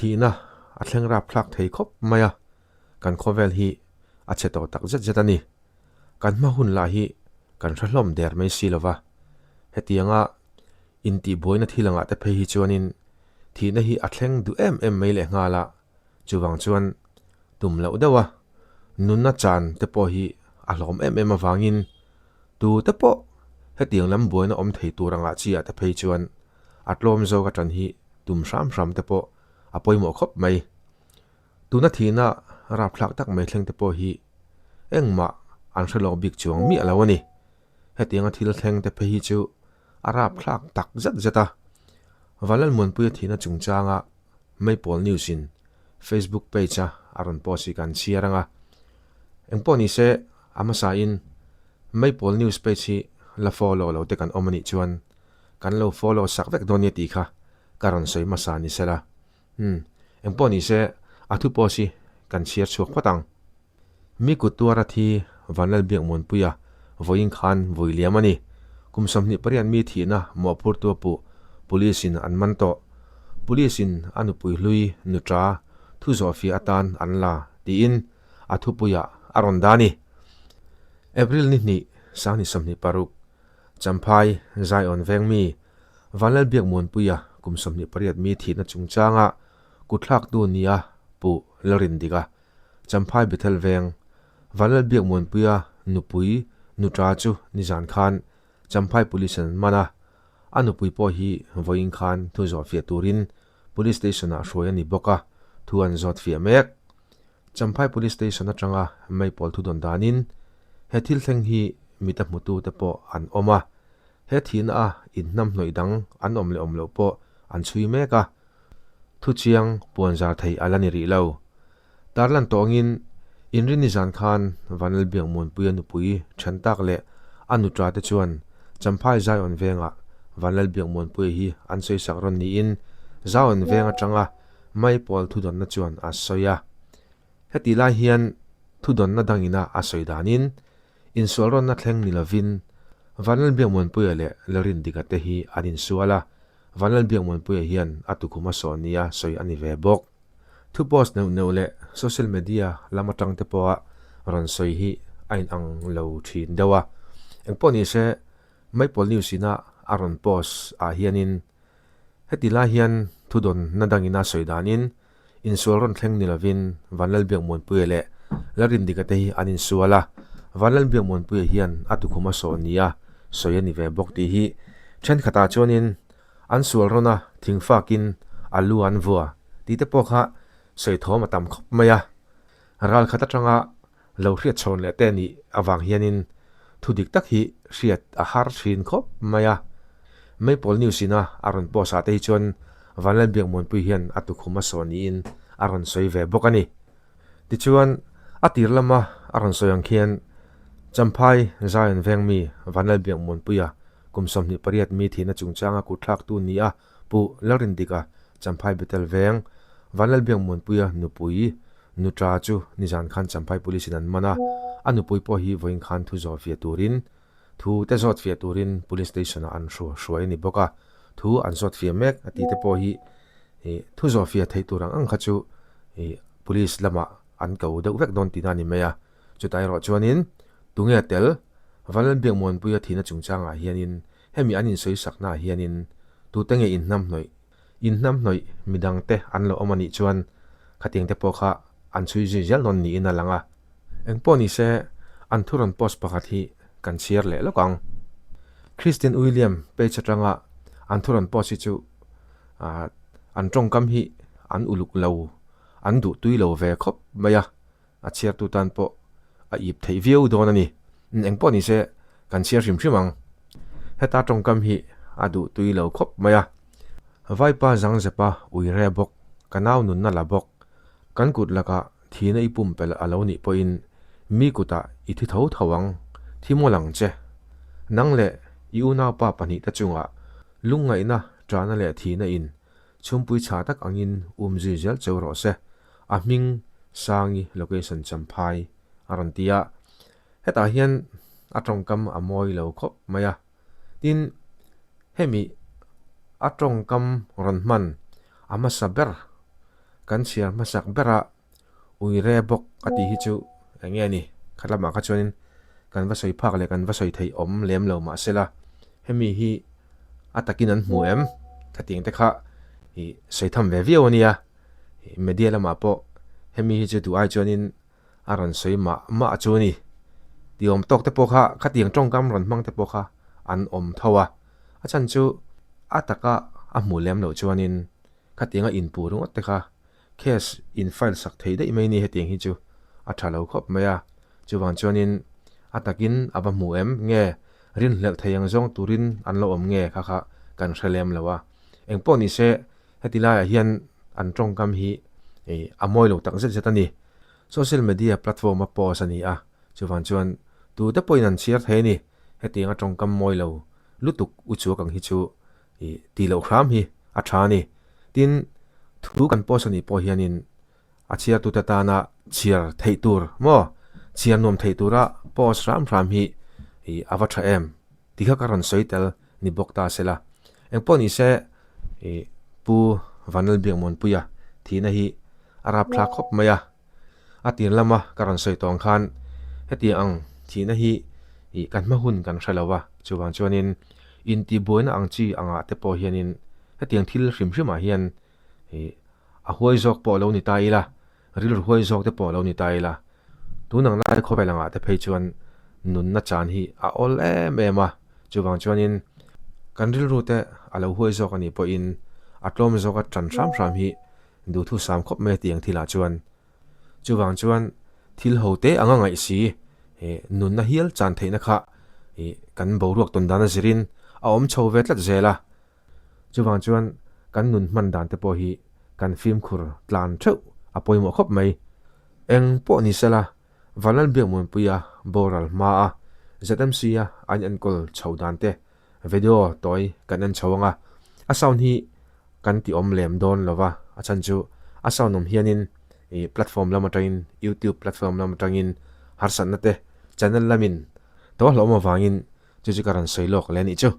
Thihna a thleng rapthlak thei khawp mai a, kan khawvel hi a chhe tawh tak zet zet a ni. Kan hma hun lah hi kan hre hlawm der mai si lo va, hetianga intihbuaina thil angah te phei hi chuanin thihna hi a thleng duh em em mai lehnghal a, chuvang chuan tum loh deuh a, nunna chan te pawh hi a hlawm em em avangin tu te pawh hetiang lam buaina awm thei tur angah chi ah te phei chuan a tlawm zawk a tan hi tum hram hram te pawh a pawimawh khawp mai. Tuna thihna rapthlak tak mai thleng te pawh hi engmah an hre lawk bik chuang miah lo a ni. Hetianga thil thleng te phei hi chu a rapthlak tak zet zet a. Vanlalmuanpuia thihna chungchanga Maple News in Facebook page a a rawn post hi kan chhiar ang a. Engpawh ni se a hmasa in Maple News page hi la follow lo te kan awm a nih chuan kan lo follow sak vek dawn nia tih kha ka rawn sawi hmasa ni sela. Umm, engpawh ni se a thu post hi kan chhiar chhuak phawt ang. Mi kut tuara thi Vanlalbiakmuanpuia vawiin khan vui liam a ni. Kum 28 mi thihna mawhphurtu a puh Police in an man tawh. Police in a nupui hlui nuṭa thu zawhfiah atan an la tiin a thupuiah a rawn dah a ni. April ni hnih sangni 26 Champhai Zion veng mi Vanlalbiakmuanpuia kum 28 mi thihna chungchanga kutthlaktu nia puh Lalrindika Champhai Bethel Veng, Vanlalbiakmuanpuia nupui nuṭa chu nizan khan Champhai Police an man a, a nupui pawh hi vawiin khan thu zawh fiah turin Police Station-ah hruai a ni bawk a, thu an zawt fiah mek. Champhai Police Station atanga meipawl thu dawn danin he thil thleng hi mita hmutute pawh an awm a, he thihna a inhnamhnawih dang an awm leh awm loh pawh an chhui mek a, Thuchiang puanzar thei a la ni rih lo. Tarlan tawngin Inrini zan khan Vanlalbiakmuanpuia nupui then tak leh a nuṭa te chuan Champhai Zion vengah Vanlalbiakmuanpuia hi an sawisak rawn niin Zion veng atanga Maipawl thudawnna chuan a sawi a. Heti lai hian thudawnna dangina a sawi danin insual rawnna thleng ni lovin Vanlalbiakmuanpuia leh Lalrindika te hi an insual a, Vanlalbiakmuanpuia hian a tukhum a sawn nia sawi a ni ve bawk. Thu post neuh neuh leh social media lam atang te pawha rawn sawi hi a inang lo thin deuh a. Engpawh ni se, Maipawlh News ina a rawn post ah hianin heti lai hian thudawnna dangin a sawi danin insual rawn thleng ni lovin Vanlalbiakmuanpuia leh Lalrindika te hi an insual a, Vanlalbiakmuanpuia hian a tukhum a sawn nia sawi a ni ve bawk tih hi thenkhatah chuanin an sual rawn a, thingfakin a lu an vua tih te pawh kha sawi thawm a tam khawp mai a, ralkhat atanga lo hriat chhawn leh te nih avang hianin thu dik tak hi hriat a har thin khawp mai a. Maple News ina a rawn post ah te hi chuan Vanlalbiakmuanpui hian a tukhum a sawn niin a rawn sawi ve bawk a ni. Tichuan, a tir lama a rawn sawi ang khian Champhai Zion veng mi Vanlalbiakmuanpuia kum 28 mi thihna chungchanga kutthlaktu ni a Pu Lalrindika, Champhai Bethel Veng, Vanlalbiakmuanpuia nupui Nuṭa chu nizan khan Champhai Police in an man a, a nupui pawh hi vawiin khan thu zawh fiah turin thu te zawt fiah turin Police Station ah an hru hruai a ni bawk a, thu an zawt fiah mek a tih te pawh hi thu zawh fiah theih tur ang ang kha chu Police lamah an ko deuh vek dawn tihna a ni mai a, chutah erawh chuanin tunge tel Vanlalbiakmuanpuia thihna chungchangah hianin Hemi an insawisaknaah hianin tute nge inhnamhnawih, inhnamhnawih midangte an lo awm a nih chuan khatiang te pawh kha an chhui zui zel dawn niin a lang a. Engpawh ni se, an thu rawn post pakhat hi kan chhiar leh lawk ang. Christian William page atanga an thu rawn post hi chu an tawngkam hi an uluk lo, an duhtui lo ve khawp mai a. A chhiartu tan pawh a ip theih viau dawn a ni. Engpawh ni se kan chhiar hrim hrim ang. Heta tawngkam hi a duh tui lo khawp mai a. Vaipa zang zepa ui re bawk, ka nau nunna la bawk. Kan kut lakah thihna i pumpelh a lo nih pawhin mi kutah i thi tho tho ang, thi mawl ang che. Nang leh i unaupa pahnihte chungah lungngaihna, ṭahna leh thihna in Chhumpui chhah tak angin um zui zel cheu rawh se, a hming Sangi location Champhai a rawn ti a, hetah hian a tawngkam a mawi lo khawp mai a, tin hemi a tawngkam rawn hman a hmasa ber. Kan chhiar hmasak bera Uire bawk a tih hi chu eng nge ni? Khat lamah kha chuanin kan va sawi phak leh kan va sawi theih awm lem lo mahsela hemi hi a takin an hmu em? Khatiang te kha i sawi tham ve viau a nia. Media lamah pawh hemi hi chu duh ai chuanin a rawn sawi mah mah chu a ni. Ti awm tawk te pawh kha khatiang tawngkam rawn hmang te pawh kha an awm tho a. A chhan chu a taka a hmuh lem loh chuanin khatianga inpuh ringawt te kha Case in file sak thei daih mai ni hetiang hi chu a tha lo khawp mai a, chuvang chuanin a takin a va hmu em nge rinhlelh thei ang zawng turin an lo awm nge kha kha kan hre lem lo a. Engpawh ni se heti laiah hian an tawngkam hi a mawi lo tak zet zet a ni. Social media platform a post a ni a, chuvang chuan tute pawhin an chhiar thei a ni. Hetiang a tawngkam mawi lo lutuk uchuak ang hi chu I tih loh hram hi a tha a ni. Tin, thu kan post a nih pawh hianin a chhiartute tana chhiar theih tur maw, chhiar nuam theih tura post hram hram hi i a va tha em tih kha ka rawn sawi tel ni bawk ta se la. Engpawh ni se i Pu Vanlalbiakmuanpuia thihna hi a rapthlak khawp mai a. A tir lama ka rawn sawi tawng khan hetiang ang thihna hi ih kan hma hun kan hre lo a, chuvang chuanin intihbuaina ang chi angah te pawh hianin hetiang thil hrim hrimah hian ih a huai zawk pawh lo ni ta ila, rilru huai zawk te pawh lo ni ta ila, tun ang lai khawvel angah te phei chuan nunna chan hi a awl em em a, chuvang chuanin kan rilru te a lo huai zawk a nih pawhin a tlawm zawka tan hram hram hi Duhthusam khawp mai a ti ang thilah chuan. Chuvang chuan thil ho te anga ngaih si nunna hial chan theihna kha kan boruak tawn dan a zirin a awm chho ve tlat zel a. Chuvang chuan kan nun hman dan te pawh hi kan fimkhur tlan theuh a pawimawh khawp mai. Eng pawh ni sela Vanlalbiakmuanpuia boral hma a ZMC a an enkawl chho dan te Video tawi kan en chho ang a, a sound hi kan ti awm lem dawn lo va, a chhan chu a sound awm hianin ih platform lam atangin youtube platform lam atangin harsatna te channel lamin to hlawm avangin chu chu ka rawn sawi lawk leh a nih chu.